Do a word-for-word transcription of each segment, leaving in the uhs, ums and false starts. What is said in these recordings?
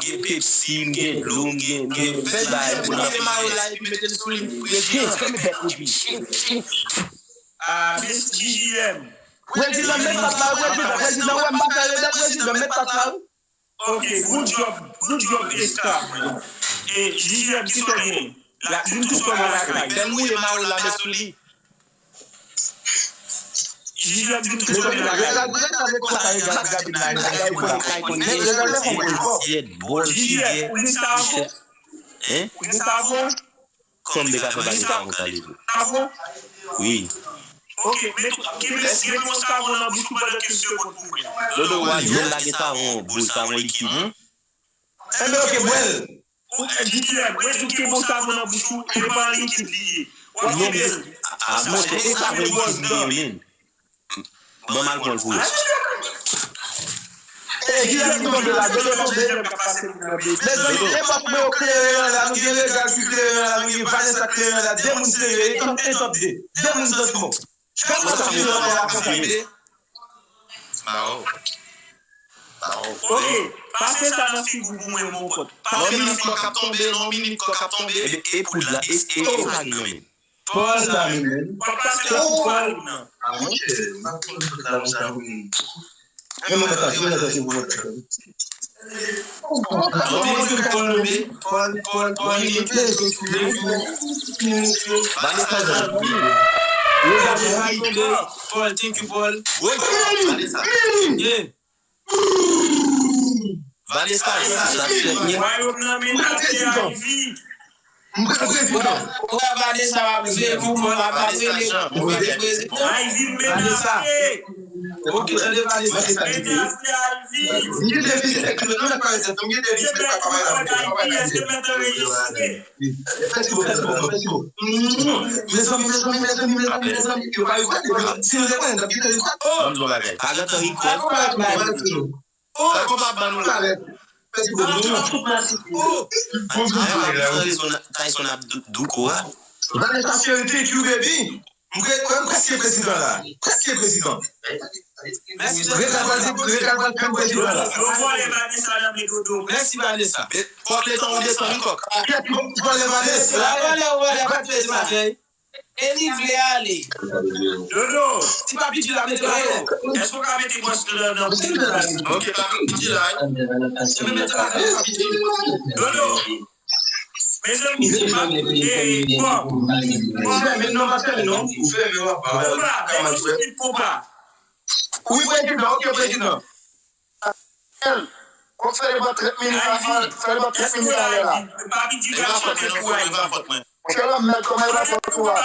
gen Pepsi, m gen dlo, m gen, m gen, m fè bagay pou nan. Mete mayo la epi mete l sou li. Prezidan. Fèmen bèk ou di. Ah, Miss G G M. Prezidan, met pat la, prezidan, prezidan, wè m pa fè rebèl, prezidan, met pat la. Ok, good job, good job, Esta. E G G M, ki sa w gen? La, di m tout sa w gen lakay. Bèl mouye mayo la, met sou li. G G M, di m tout sa w gen lakay. G G M, ou gen savon? Hein? Ou gen savon? Kòman m te ka fè bagay sa konsa, Levo? Savon? Wi. Ok, men tou, ki men, gen yon savon nan bouch ou pandan kenz segonn pou mwen. Dodo, wa, jwenn lage savon, boul savon likid. Enben, ok, bwè l. Ou, eh, G G M, mwen di w gen yon savon nan bouch ou, e pa an likid li ye. W ap kenbe l. Ah, monchè, e savon likid li ye, men. Ban m al pran l pou ou. E, G G M tonbe la, Dodo tonbe. Mezanmi, epòk mwen yo kleren an la, nou gen Regal ki kleren an la, nou gen Vanessa kleren an la, de moun serye, e top, e top de. De moun santi bon. Gad sa moun nan fè la konsa. Bawo. Bawo. Ok, pase sa nan figi w pou mwen, mon pote. Non, minit kòk ap tonbe, non, minit kòk ap tonbe. E, e poud la, e, e, e sa ki nan men. Pòl la, men. W ap pase la pou Pòl nan. Ah, monchè, m ap pran tout la konsa, wi. Men mwen, mwen, mwen, mwen, mwen. Pòl, Pòl, Pòl, Pòl, Pòl, Pòl, Vanessa, Pòl, thank you, Pòl. Vanessa. Yeah. Vanessa, sa, sa, sa, sa. Wayòm nan men Ivy. M pral prezidan. Wè Vanessa w ap jwe pou mwen, w ap apele pou mwen prezidan. Ivy menase. Ok, tande Vanessa. Menase Ivy. M gen de vizit ak nou nan parèt, m gen de vizit ak papa. Ivy, èske m mèt anrejistre? Mèsi bokou, mèsi bokou, mèsi bokou. Mezanmi, mezanmi, mezanmi, mezanmi, mezanmi, yo pa rekwè, si nou te konnen, n t ap kite rekwè. Ban m di yon bagay. Pa gentan rekwè. Oh, konpa ban nou la. Mèsi bokou. Oh. Bonjou, Tyson ap dou-, douko a. Vanessa cheri, thank you, baby. M pre-, m prèske prezidan la. Prèske prezidan. Mèsi, Regal pral di, Regal pral pran prezidan la. Yo vòlè Vanessa nan men Dodo. Mèsi, Vanessa. Kòk, letan ou desann, wi, kòk. Kèt, yo vòlè Vanessa. La vòlè, ou vòlè, pa t peze maten. E li vle ale. Dodo. Ti Papi G la mete maten. Èske w ka mete bwòs nan, nan... Ok, Papi G la. Dodo. Mezanmi, pa, e, bon. Konpa, mete sou mute, konpa. Wi, prezidan, ok, prezidan. Kòk fè li bò trant minit, fè li bò trant minit talè la. Papi G ka chante pou Ivy. Monchè, lanmèd, kòman e pa fòt ou a?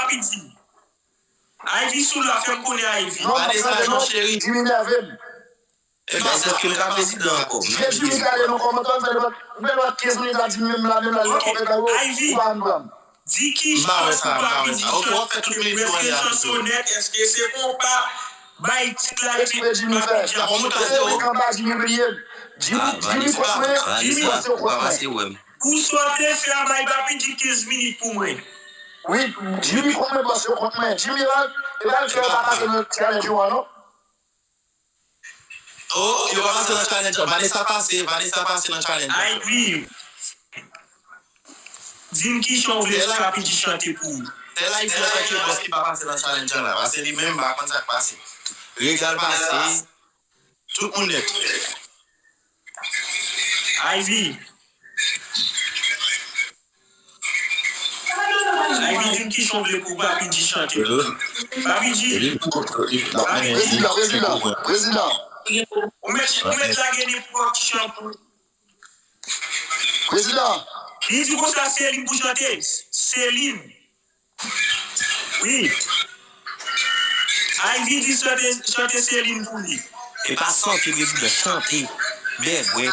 Ivy sou la, fè m konnen Ivy. Non, m ap chante non, Jimmy nève m. Ebyen, se ke m ka prezidan ankò. Jezi, Michael, nou kòmanse fè lòt, fè lòt kenz minit la, di menm la, menm la, lè kòmantè yo, ou pa ann pran m. Di ki chans pou Papi G chante? Èske se konpa? Bay tit la epi Papi G chante. Jimmy fè. Jimmy, Jimmy kont mwen, Jimmy bòs yo kont mwen. Pou sa w te fè a, bay Papi G kenz minit pou mwen. Wi, Jimmy kont mwen, bòs yo kont mwen. Jimmy, e pa, e pa l fè yo pa pase nan challenge yo an, non. Oh, yo pa pase nan challenge lan. Vanessa pase, Vanessa pase nan challenge lan. Ivy, di m kijan w vle Papi G chante pou ou. Tèl Ivy an tanke bòs ki pa pase nan challenge lan la. Paske li menm pa konn sa k pase. Regal pase. Tout moun nèt. Ivy. Ivy, di m kijan w vle pou Papi G chante. Papi G. Papi G. Prezidan, prezidan, prezidan. Ou mèt, ou mèt lage nenpòt chan pou. Prezidan. Li di konsa, Celine pou chante. Celine. Wi. Ivy di chante, chante Celine pou li. E pa chante, prezidan, chante. Bègwè.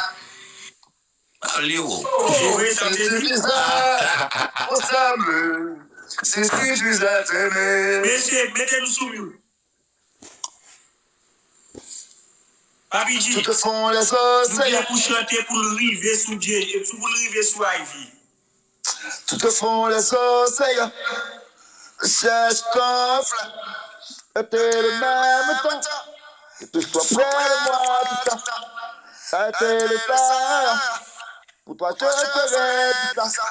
Pale wo. Oh, wi, sa te di. Mesye, mete nou sou mute. Papi G, ou gen pou chante pou l rive sou J J, pou l rive sou Ivy. Pour toi, je serai tout ça.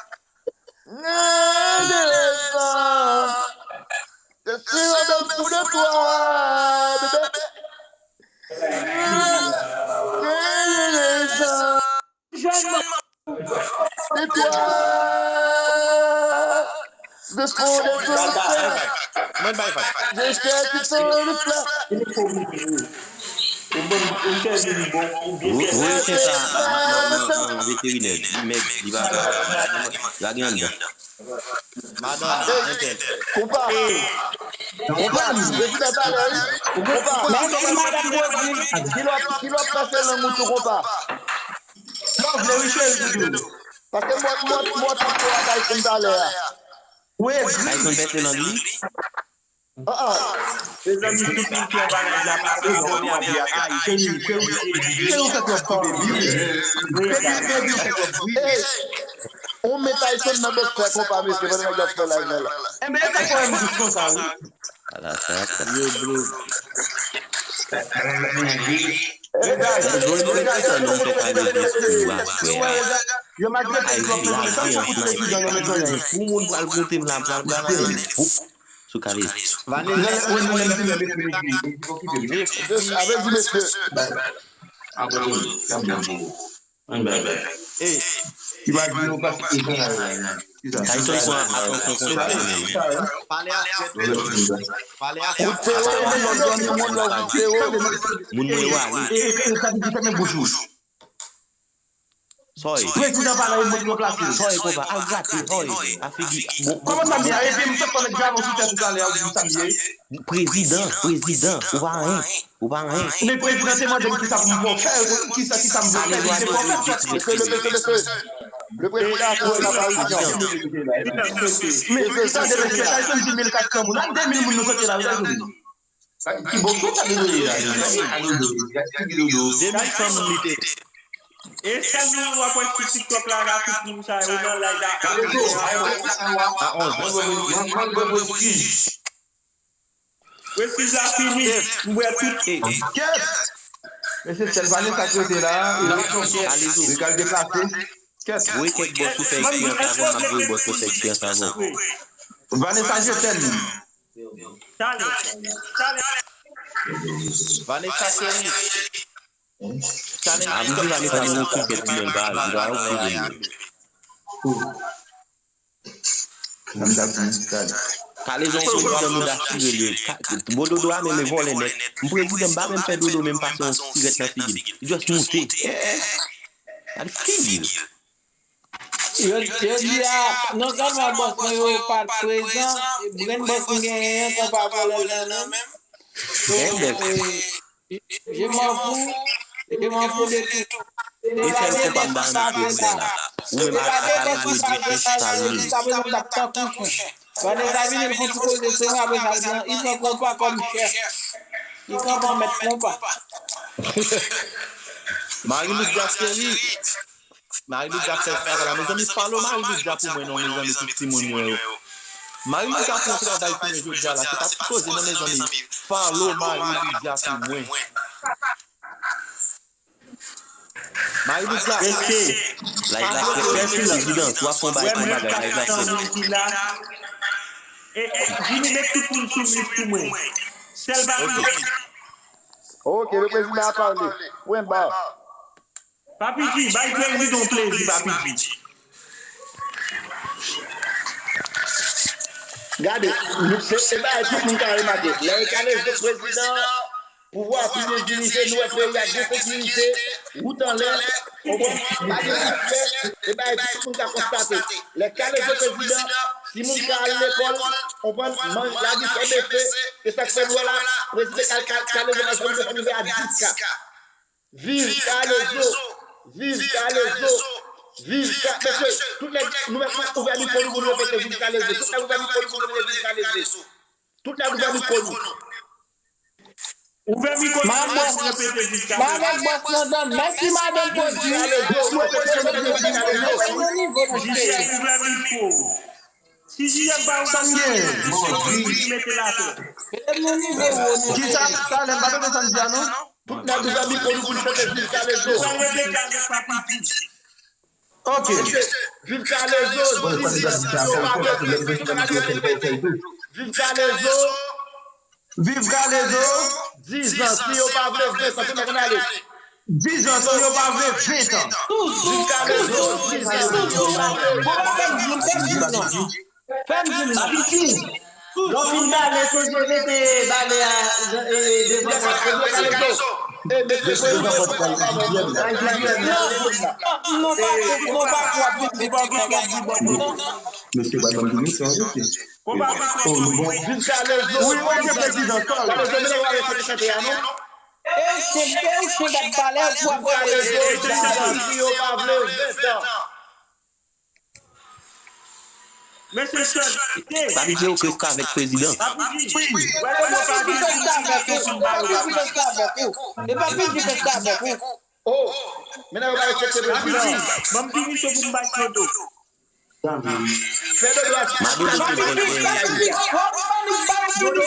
Teresa, je suis un homme fou de toi, bébé. Teresa, de toi, je suis un homme fou de toi. Je suis un homme fou de toi. Ou bon, ou sèvi li bon, ou byen sèvi. Wi, se sa, nan, nan, nan, nan veterinè, li mèg, li pa ka, lage anndan. Madanm, entèl. Konpa. Konpa, prezidan talè, wi. Konpa. Madanm, madanm Rodrigue. Ki lòt, ki lòt pase lang ou tou, konpa? Lòv, le wi, cheri, doudou. Pase mòt, mòt, mòt, mòt, Tyson talè a. Wi, Tyson pèse lang li. Ah, ah. Mezanmi, tout moun ki anba live la, pa abòne avè a. Ay, cheri, cheri, cheri, ou fè twòp ti bebi. Bebi, bebi, ou fè twòp ti bebi. Hey, on met Tyson nan bèk fè konpa, mesye, pandan nèg yo ap fè live la. Enben, e pa pwoblèm jis konsa, wi. Ala sa, sa. Yo, bro. Yo, malgre te twòp, men sa pou prezidan yo, mezanmi. Pou moun pral koute m la, pral, pral, pral, sou kale. Vanessa, Tyson pran atansyon sou kale. Pale a fèt, pale a fèt. Moun mwen yo ale. Soy. Prezidan pa la, yo mèt yo plase. Soy konpa, al grate, soy. A figi. Bon, kòman sa m ye? Epi m sot pale dragon sou tèt ou talè a, ou di m sa m ye. Prezidan, prezidan, ou pa anyen, ou pa anyen. Men prezidan te mande m kisa pou m fè, kisa, kisa m pou fè, li te fò fè. Mesye, mesye, mesye. Le président a fait son apparition. Men, tande, mesye, Tyson di mil kat san moun. Ak de mil moun nou soti la, wi, Tyson. Ki bon, ki sa de dole la? Gade figi dodo. De mil san moun li te. E sèl moun w ap wè sou TikTok la, la tout moun sa yo nan live la. A onz. Prestij la fini, m wè tout. Kèt! Mesye, sèl Vanessa ki rete la, li kal deplase. Kèt! Voye kèk bòs ou fè eksperyans avè m, m ap voye bòs ou fè eksperyans avè w. Vanessa, je t'aime. Chale, chale. Vanessa cheri. Chale. A, m di Vanessa nou okipe pou mwen, ba, li pa okipe mwen. Kalezon prezidan nou dachire li. Ka-, bon dodo a menm e vòlè nèt. M prezidan m pa menm fè dodo men m pase yon sirèt nan figi l. Li just moute. Eh, eh. Gade figi l. Yo, yo di a, non sèlman bòs mwen yo pa t prezan, grenn bòs m genyen an, konpa vòlè l nan men m. So, eh, je m'en fous, je m'en fous de tout. E sèl konpa m ba nan prezidan la. Ou menm ak Kalezon yo dwe chèche sa l ye. Vanessa vini, l fè ti koze sou mwen, apre sa, li pran, li pran konpa kòm chèf. Li pran kòm mèt konpa. Marie Louise Jacques Chéry. Marie Louise ap fè travay la. Mezanmi, follow Marie Louise pou mwen non, mezanmi, tout timoun mwen yo. Marie Louise ap fè yon travay pou mwen jodi a la. Se pa ti koze non, mezanmi. Follow Marie Louise pou mwen. Marie Louise la. Live la prèske fini, prezidan. W ap fè yon bagay pou bagay. Live la prèske. E, e, vini met tout moun sou mute pou mwen. Sèl bagay. Ok, le président a parlé. Point barre. Papi G, bay prezidan yon plezi, Papi G. Gade, nou, se, se bagay tout moun ka remake. Lè yo kale zo prezidan, pouvwa pi byen dirije, nou wè peyi a gen sekirite, wout anlè, konprann, pa gen respè, se bagay tout moun ka konstate. Lè kale zo prezidan, timoun ka al lekòl, konprann, man-, lavi fè bese, se sa k fè nou wè la, prezidan kal-, kal-, kale zo nan zòn de prive a dis ka. Viv Kalezo! Viv Kalezo! Viv Ka-, mesye, tout nèg, nou mèt ouvè mikwo nou pou nou repete viv Kalezo. Tout nèg ouvè mikwo nou pou nou repete viv Kalezo. Tout nèg ouvè mikwo nou. Ouvè mikwo nou pou nou repete viv Kalezo. Madanm bòs nan dan. Mèsi madanm Pwodui. Jisèl, ouvè mikwo w. Si Jisèl pa ou sa gen. Mete l atè. Kisa, talè, m pa tande sa l di a non. Tout nèg ouvè mikwo nou pou n chante viv Kalezo. Sa repete avèk Papi G. Ok. Viv Kalezo, dizan, si yo pa vle, viv Kalezo. Viv Kalezo. Dizan, si yo pa vle, ventan, tout moun konn ale. Dizan, si yo pa vle, ventan. Viv Kalezo, dizan, si yo pa vle. Bon, fè m di, fè m di non. Fè m di non. Apiti. Lè w fin bale, sonje mete bale a, e, devan pòt, sonje Kalezo. E, mesye, non, non, non, pa kou, non, pa kou, ap vin di bòkò, ap di bòkò. Mesye, pa ban m di misyon, mesye. Konpa, konpa, konpa. Wi, mwen te prezidan, sòl. Kalezo, men w ale chante a, non? E, se, e, ou se dat pale, ou ap pale. Kalezo, dizan, si yo pa vle, ventan. Mesye, sòl, kite. Sa vle di yo restavèk prezidan. Sa vle di, wè, yo pa di restavèk ou. E pa di restavèk ou. Oh, men nèg yo pa respekte prezidan. Ban m pinisyon pou m bay Dodo. Fè Dodo a. Madodo te bon. Dodo,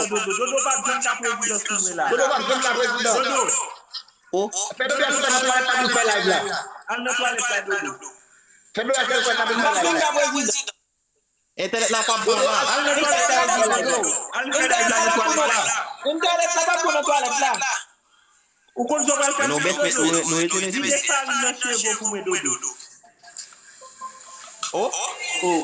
Dodo, Dodo pa janm ka prezidan sou mwen la. Dodo pa janm ka prezidan. Dodo. Oh. Fè Dodo a sot nan twalèt la pou l fè live la. Al nan twalèt la, Dodo. Fè Dodo a sot nan twalèt la pou l fè live la. Entènèt la pa bon la. Al nan twalèt la, Dodo. Al fè live la nan twalèt la. Entènèt la pa bon nan twalèt la. Ou konn sa w pral fè, Dodo? Nou retounen. Vide farin nan cheve w pou mwen, Dodo. Oh, oh.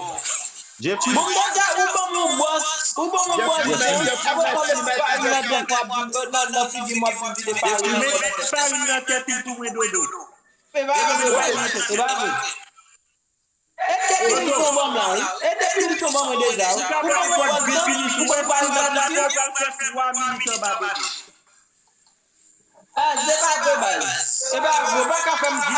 Jeffrey. Bon, bon, sa, ou ban m yon bòs, ou ban m yon bòs, men, apre sa, w met farin nan dent, w ap, nan, nan figi m, w ap vide farin. Met farin nan tèt ou pou mwen, Dodo. Se pa vre, se pa vre. E te pinisyon ban m la, wi. E te pinisyon ban mwen deja, wi. Ou ban mwen bòs, non? Ou ban farin nan tèt ou. Ah, se pa vre, baz. Se pa vre. Ou pa ka fè m sa.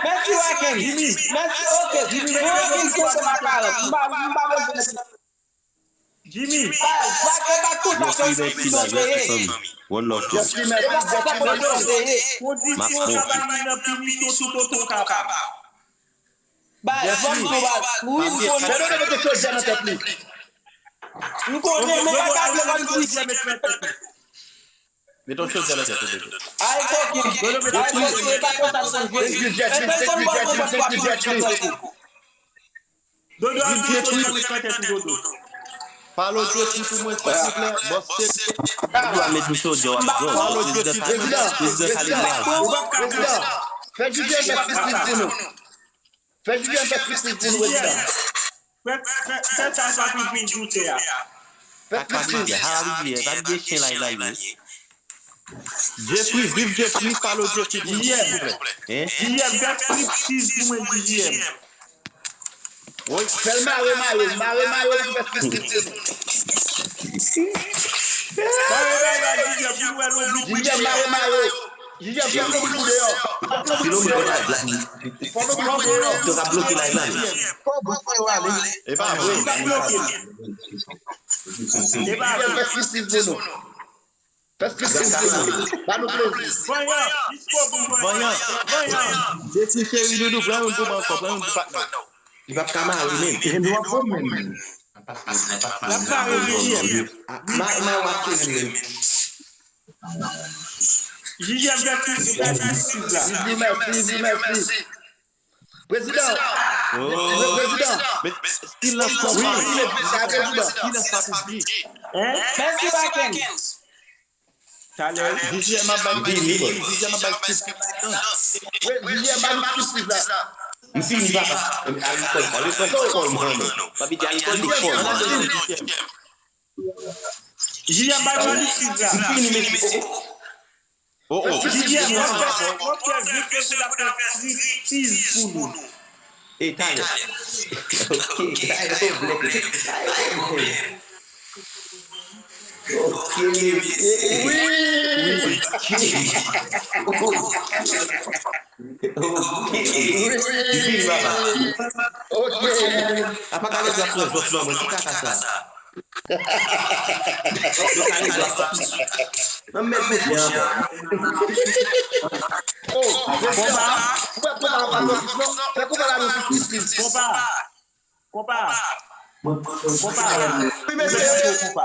Mèsi, Waken. Mèsi, oke. Mwen anpil kesyon pa karant. M pa, m pa bezwen. Jimmy. Baz, Waken pa tout sa ke se yon fanmi. One love to you. E pa sa ke se yon fanmi. M ap pran w. Baz, ban m tou, baz. Wi, m konnen. Dodo mete chodyè nan tèt li. M konnen, men pa ka vle ban m ti. Met yon chodyè nan tèt ou, Dodo. Ay, kokin. Ay, kokin, e pa konsa l konn jwe. Eskize, Jeffrey, eskize, Jeffrey, eskize, Jeffrey. Dodo, al met chodyè nan tèt ou, Dodo. Pale Jeffrey pou mwen, silvouplè. Bòs, se Dodo a met yon chodyè, w ap jòj. Pale Jeffrey, prezidan, prezidan, prezidan. Fè Jimmy fè striptiz pou nou. Fè Jimmy fè striptiz pou nou, prezidan. Fè, fè, fè sa, sa pou vin joute a. Fè striptiz. Jeffrey, viv Jeffrey, follow Jeffrey, silvouplè. Hein? J J M, fè striptiz pou mwen, J J M. Wi. Fè l mare mayo, mare mayo pou fè striptiz. Mare mayo, J J M, pou nou wè loblik. J J M, mare mayo. J J M, fè loblik pou deyò. Fè loblik pou deyò. Fè loblik pou deyò. Yo ka bloke live la, men. Fò bloke yo ale. E pa vre. Yo ka bloke. E pa vre. Fè striptiz pou nou. Fè striptiz pou nou. Ba nou plezi. Vanyan, jiskobout, Vanyan. Vanyan, Vanyan. Jesi cheri doudou, pran youn pou mwen ankò, pran youn pou patnè. Li p ap ka mare menm. Gen dwa pou menm. L ap mare J J M. Ma, ma, w ap cheri menm. J J M fè striptiz, fè striptiz la. J J, mèsi, J J, mèsi. Prezidan. Oh. Pre-, prezidan. Men, men, silans pa piblik. Silans pa piblik. Hein? Mèsi, Waken. Talè, J J M ap bay, J J M ap bay striptiz la. Wi, J J M bay striptiz la. M fini, papa. Alikòl, alikòl, alikòl, mwen. Papi di alikòl, alikòl, mwen. J J M bay striptiz la. M fini, mesye. Oh, oh. J J M, w ap fè, w ap fè vye fè pou l ap fè striptiz pou nou. E talè. Ok, talè, talè, talè. Ok, mesye. Wi. Ok. Ok. Wi, papa. Ok. Apa ka lè zòt nan zòt nan mwen, ki kaka sa? Yo ka regle sa. Nan mèt bouch li ankò. Oh, konpa. Fè konpa la nou sou Steve. Konpa. Konpa. Konpa. Wi, mesye. Konpa.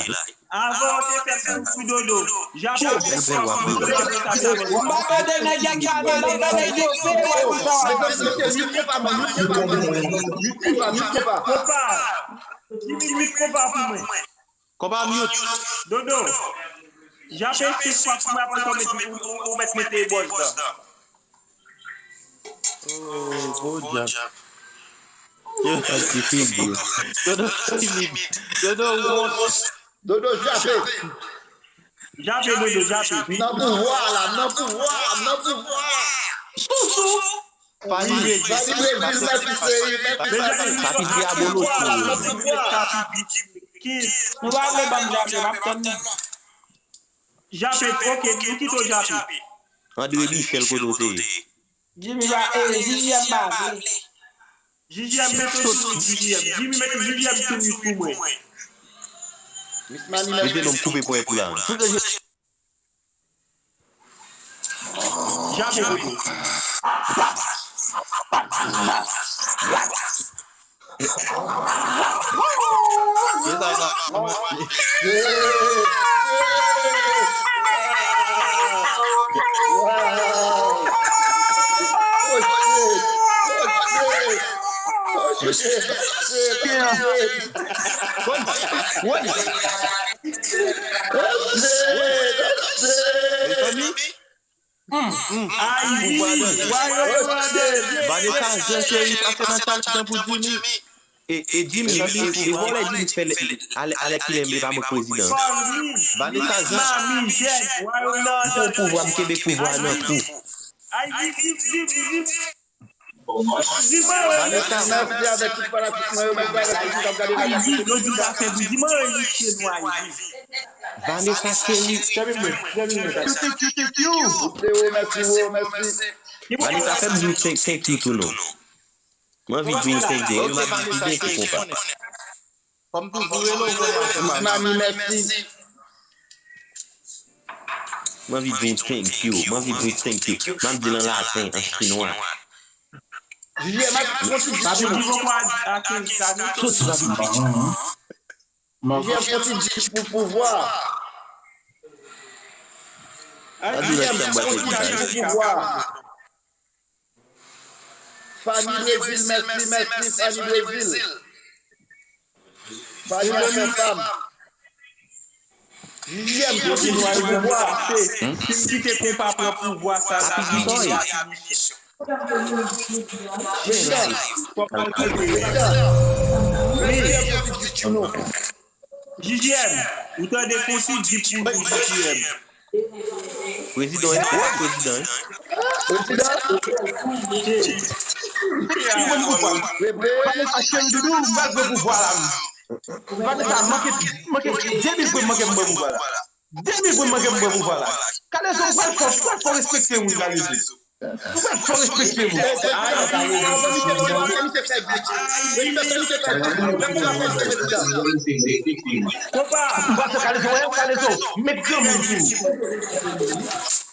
Avan w te fè m kou sou Dodo. Jape, Ou pa tande nèg ak kamera, nèg yo peye w pou sa w ap di. Konpa, Jimmy, konpa pou mwen. Konpa mute. Dodo, Jape se fwa pou mwen apre sa w mete, ou, ou, ou mèt mete bòz la. Oh, bon djab. Sa ti figi. Dodo timid. Dodo wont. Dodo jape. Jape, Dodo, jape. Nan pouvwa la, nan pouvwa, nan pouvwa. Sousou. Fali Regis. Fali Regis nan ki seri, nan ki seri. Sa ti Diabolo tou. Nan pouvwa. Nou pa vle ban m jape, m ap tann nou. Jape, ok, nou kite w jape. André Michel kote w te ye? Jimmy pa, eh, J J M pa vle. J J M mete sou J J M. Jimmy mete J J M sou mute pou mwen. Miss Manila. Mete non m koupe pwen pou la. Jape, Dodo. Mwen sa sa. Wow. Oh shit. Oh shit. Oh shit. Woy, woy. Oh shit. Mezanmi. Ayy, why you running? Vanessa Jean cheri pase nan chal tan pou Jimmy. E, e Jimmy, e, e vòlè Jimmy fè lè, alè, alè kilè m pa mwen prezidan. Vanessa Jean, Mami, Jèn, why you m pran pouvwa, m kenbe pouvwa nan kou. Ayy, di, di, di, di, di mwen, Vanessa, Mèsi avèk tout fanatik mwen yo, mèsi avèk tout moun k ap gade. Ayy, di, yo di zafè di, di mwen, Ayisyen nou, Ayy. Vanessa cheri. Tèmine, tèmine. Tèmine, mèsi, mèsi. Vanessa fè m di w thank, thank you tou non. M anvi di w thank you. M ap di w thank you, konpa. Kòm toujou, rele w konnen an, konpa. Mami, mèsi. M anvi di w thank you. M anvi di w thank you. M ap di l an laten, an chinwa. J J M, fon ti di pou nou. Soti, papi. J J M, fon ti di pou pouvwa. J J M, fon ti di pou pouvwa. Fanny Brésil, mèsi, mèsi, Fanny Brésil. Fanny an fè pa m. J J M, fon ti di pou pouvwa. Si m kite konpa pran pouvwa sa la, J J M, fò m al kite. J J M, fon ti di pou nou. J J M, ou tande fon ti di pou nou, J J M. Prezidan, wi, prezidan, wi. Prezidan? Vanessa, cheri doudou, m pral pran pouvwa la. Vanessa, manke, manke, de mil grenn manke m pran pouvwa la. De mil grenn manke m pran pouvwa la. Kalezo, m pral fè, m pral fè w respekte m, wi, Kalezo. Ou pa fò respekte m. Konpa. M pa fè Kalezo, wè, Kalezo. Met granmoun sou ou.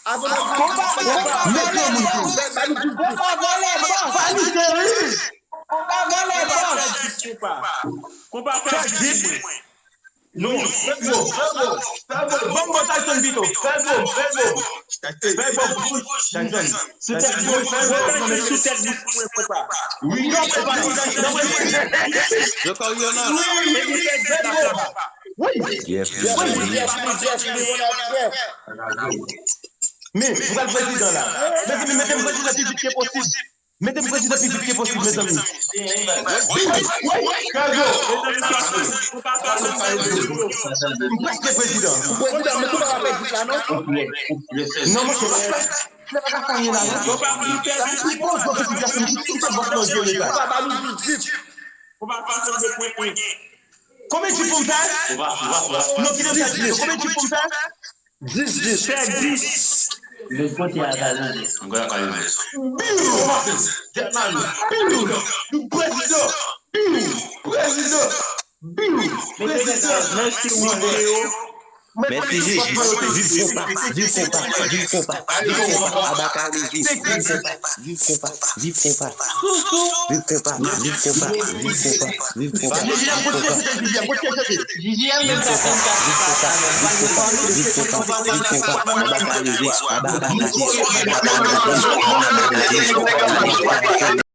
Konpa, konpa, met granmoun sou ou. Konpa, vòlè bòs. Fanny Brésil. Konpa, vòlè bòs. Konpa, fè di mwen. Non, fè gwo, fè gwo, fè gwo. Ban m bò Tyson pito. Fè gwo, fè gwo. Fè gwo, Tyson. Sou tèt gwo, fè gwo. Sou tèt gwo pou mwen, konpa. Wi, non, fè gwo. Yo kò yo nan. Wi, wi, wi, fè gwo. Wi. Yes, yes, yes, yes, yes. Men, m pral prezidan la. Mezanmi, mete m prezidan pi vit ke posib. Mete m prezidan pi vit ke posib, mezanmi. Wi, wi, wi, wi. Kalezo. M prèske prezidan. Prezidan, men tou pa pèdi la, non? Non, monchè, se pa ka fè anyen la, non. Sa ki poz yo pitit gason, m tout se bòs nan jere la. Konbyen jip pou m fè? Non, ki nan sa jip, konbyen jip pou m fè? Dis, dis. Fè dis. Biw! Jet Mami. Biw! Nou prezidan! Biw! Prezidan! Biw! Prezidan! Mèsi, Rodeo. Mèsi, viv, viv konpa, viv konpa, viv konpa, viv konpa, aba Kalezo, viv konpa. Viv konpa, viv konpa. Viv konpa, viv konpa, viv konpa, viv konpa, viv konpa. Viv konpa, viv konpa, viv konpa, viv konpa. Aba Kalezo, aba, aba Kalezo, aba, aba Kalezo, aba, aba Kalezo.